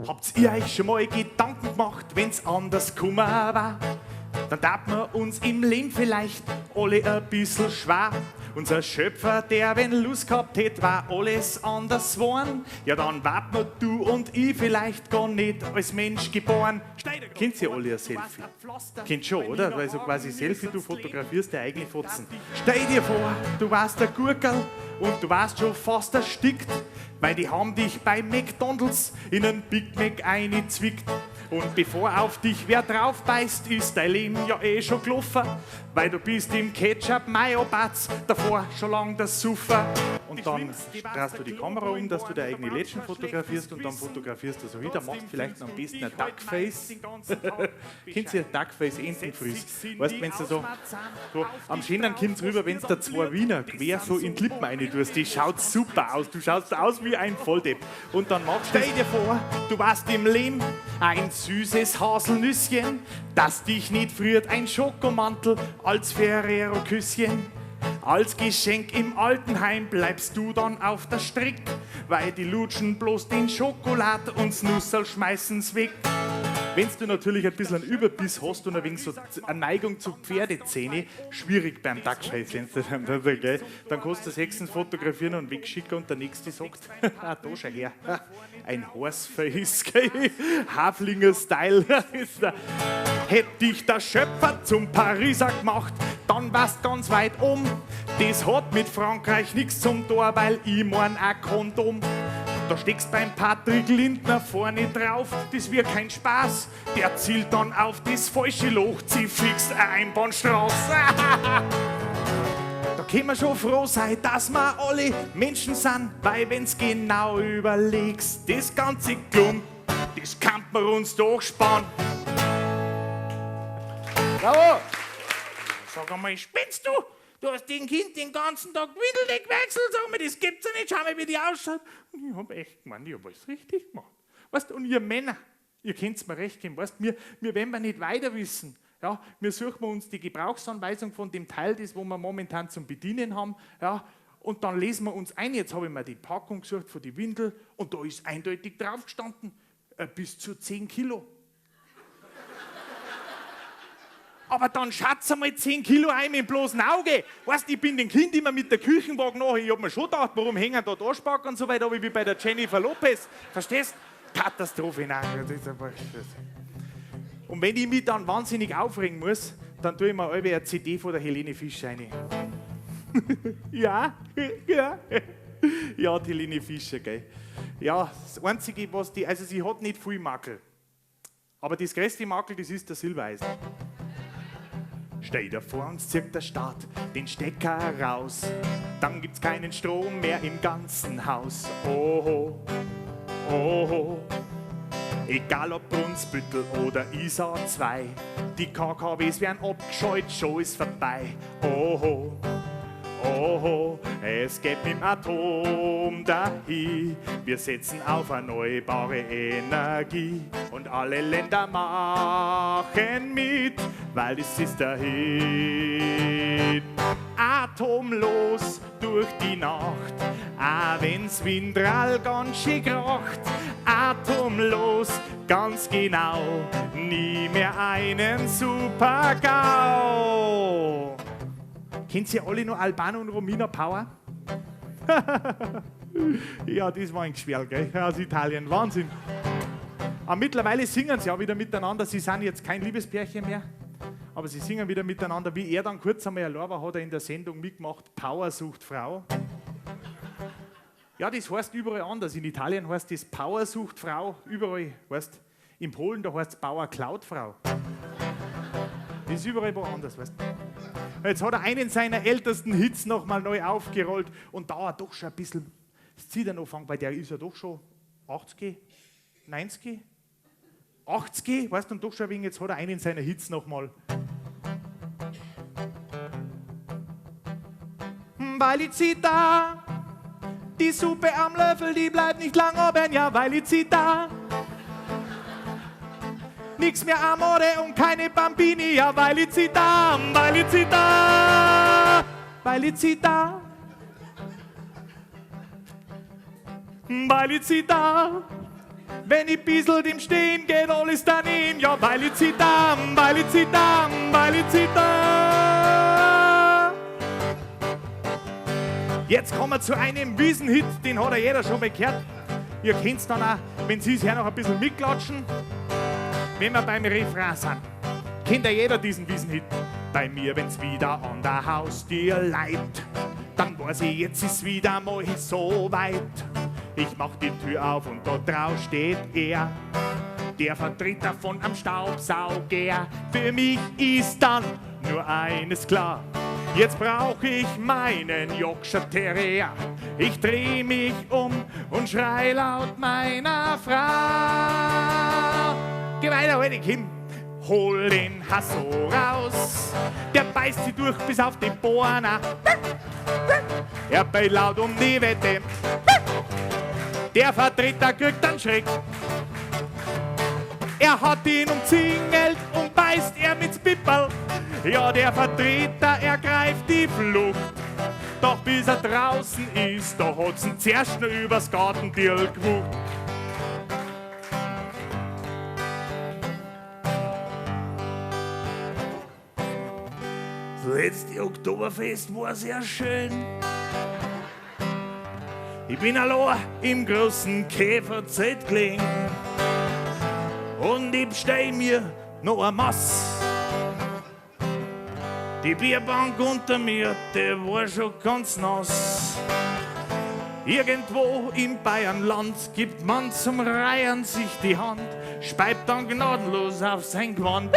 Habt ihr euch schon mal Gedanken gemacht, wenn's anders gekommen war? Dann tat man uns im Leben vielleicht alle ein bisschen schwer. Unser Schöpfer, der wenn Lust gehabt hätt, war alles anders geworden. Ja, dann wart man du und ich vielleicht gar nicht als Mensch geboren. Kennt ihr alle ein Selfie? Kennt schon, oder? Weil so quasi Selfie, du fotografierst deine eigene Fotzen. Stell dir vor, du warst der Gurkel und du warst schon fast erstickt, weil die haben dich bei McDonalds in einen Big Mac eingezwickt. Und bevor auf dich wer drauf beißt, ist dein Leben ja eh schon gelaufen, weil du bist im Ketchup Mayo Batz, davor schon lang das Suffer. Und dann drehst du die Kamera um, dass du deine eigene Lätschen fotografierst und dann fotografierst du so wieder, machst vielleicht noch am besten ein Duckface. Kennt ihr Duckface Entenfries? Weißt du, wenn du so, so am schönen kommt's rüber, wenn du da zwei Wiener quer so in die Lippen rein tust, die schaut super aus. Du schaust aus wie ein Volldepp. Und dann machst du, stell dir vor, du warst im Leben ein süßes Haselnüsschen, das dich nicht friert, ein Schokomantel als Ferrero-Küsschen. Als Geschenk im Altenheim bleibst du dann auf der Strick, weil die lutschen bloß den Schokolad und Nusserl schmeißen's weg. Wenn du natürlich ein bisschen einen Überbiss hast und ein wenig so eine Neigung zu Pferdezähne, schwierig beim Duckface, wenn's du dann, gell? Dann kannst du das höchstens fotografieren und wegschicken und der Nächste sagt, ah, da schau her, ein Horseface, gell? Haflinger-Style. Hätte dich der Schöpfer zum Pariser gemacht, dann warst ganz weit um. Das hat mit Frankreich nichts zum Tor, weil ich mein ein Kondom. Da steckst beim Patrick Lindner vorne drauf, das wird kein Spaß. Der zielt dann auf das falsche Loch, sie fixt eine Einbahnstraße. Da können wir schon froh sein, dass wir alle Menschen sind, weil wenn's genau überlegst, das ganze Klump, das kann man uns doch sparen. Bravo! Sag einmal, spinnst du? Du hast dem Kind den ganzen Tag Windeln gewechselt, sag mal, das gibt's ja nicht, schau mal, wie die ausschaut. Und ich hab echt gemeint, ich hab alles richtig gemacht. Weißt du, und ihr Männer, ihr könnt's mir recht geben, weißt du, wir wollen wir nicht weiter wissen. Ja, wir suchen uns die Gebrauchsanweisung von dem Teil, das wo wir momentan zum Bedienen haben, ja, und dann lesen wir uns ein. Jetzt habe ich mir die Packung gesucht von die Windel und da ist eindeutig drauf gestanden, bis zu 10 Kilo. Aber dann schatz einmal 10 Kilo ein mit dem bloßen Auge. Weißt du, ich bin dem Kind immer mit der Küchenwaage nach. Ich hab mir schon gedacht, warum hängen da die Arschbacken und so weiter, aber ich bin bei der Jennifer Lopez. Verstehst? Katastrophe, nein. Das ist einfach. Und wenn ich mich dann wahnsinnig aufregen muss, dann tue ich mir alle eine CD von der Helene Fischer rein. Ja, ja. Ja, die Helene Fischer, gell. Ja, das Einzige, was die, also sie hat nicht viel Makel. Aber das größte Makel, das ist der Silbereisen. Stell dir vor, uns zirkt der Staat den Stecker raus. Dann gibt's keinen Strom mehr im ganzen Haus. Oho, oho. Egal ob Brunsbüttel oder Isar 2, die KKWs werden abgescheut, schon ist vorbei. Oho, oho, es geht mit dem Atom dahin. Wir setzen auf erneuerbare Energie und alle Länder machen mit, weil das ist der Hit. Atomlos durch die Nacht, auch wenn's Windrall ganz schön kracht. Atomlos, ganz genau, nie mehr einen Super-GAU. Kennt ihr alle noch Albano und Romina Power? Ja, das war ein Geschwerl, gell? Aus Italien, Wahnsinn. Aber mittlerweile singen sie auch wieder miteinander. Sie sind jetzt kein Liebespärchen mehr, aber sie singen wieder miteinander. Wie er dann kurz einmal allein war, hat er in der Sendung mitgemacht, Power sucht Frau. Ja, das heißt überall anders. In Italien heißt das Power sucht Frau, überall, weißt. In Polen, da heißt es Bauer klaut Frau. Das ist überall woanders, weißt. Jetzt hat er einen seiner ältesten Hits nochmal neu aufgerollt und dauert doch schon ein bisschen. Das zieht er noch an, weil der ist ja doch schon 80, 90, 80, weißt du, und doch schon ein wenig, jetzt hat er einen seiner Hits nochmal. Weil ich zieh da, die Suppe am Löffel, die bleibt nicht lang oben, ja, weil ich zieh da. Nix mehr Amore und keine Bambini, ja, weil ich zieh da, weil ich zieh da, weil ich zieh da. Weil ich zitter, wenn ich bissl dem Stehen geht, alles daneben. Ja, weil ich zitter, weil ich zitter, weil ich zitter. Jetzt kommen wir zu einem Wiesenhit, den hat ja jeder schon mal gehört. Ihr kennt's dann auch, wenn Sie es her noch ein bisschen mitklatschen, wenn wir beim Refrain sind. Kennt ja jeder diesen Wiesenhit. Bei mir, wenn's wieder an der Haustür leibt, dann weiß ich, jetzt ist wieder mal so weit. Ich mach die Tür auf und da drauf steht er, der Vertreter von am Staubsauger. Für mich ist dann nur eines klar: Jetzt brauch ich meinen Yorkshire Terrier. Ich dreh mich um und schrei laut meiner Frau: Geh weiter, halt dich hin. Hol den Hasso raus, der beißt sie durch bis auf die Bohner. Er bellt laut um die Wette, der Vertreter kriegt einen Schreck. Er hat ihn umzingelt und beißt er mit's Pipperl. Ja, der Vertreter ergreift die Flucht. Doch bis er draußen ist, da hat's ihn zuerst noch übers Gartentierl gewucht. Das letzte Oktoberfest war sehr schön. Ich bin allein im großen Käferzelt gelegen und ich bestell mir noch ein Mass. Die Bierbank unter mir, die war schon ganz nass. Irgendwo im Bayernland gibt man zum Reihen sich die Hand, speibt dann gnadenlos auf sein Gewand.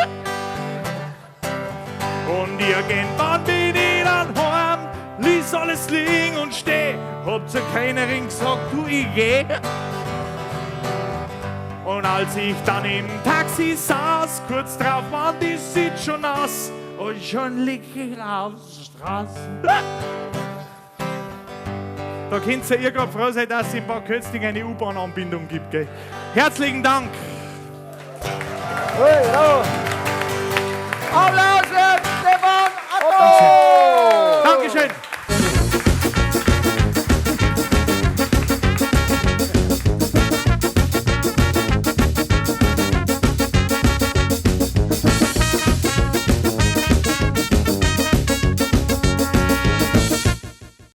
Und irgendwann bin ich dann heim, ließ alles liegen und steh, hab zur Kellnerin gesagt, du, ich geh. Und als ich dann im Taxi saß, kurz drauf war die sieht schon nass und schon lieg ich auf der Straße. Da könnt ihr grad froh sein, dass es in Bad Kötzting eine U-Bahn-Anbindung gibt. Gell? Herzlichen Dank. Hey, bravo. Applaus!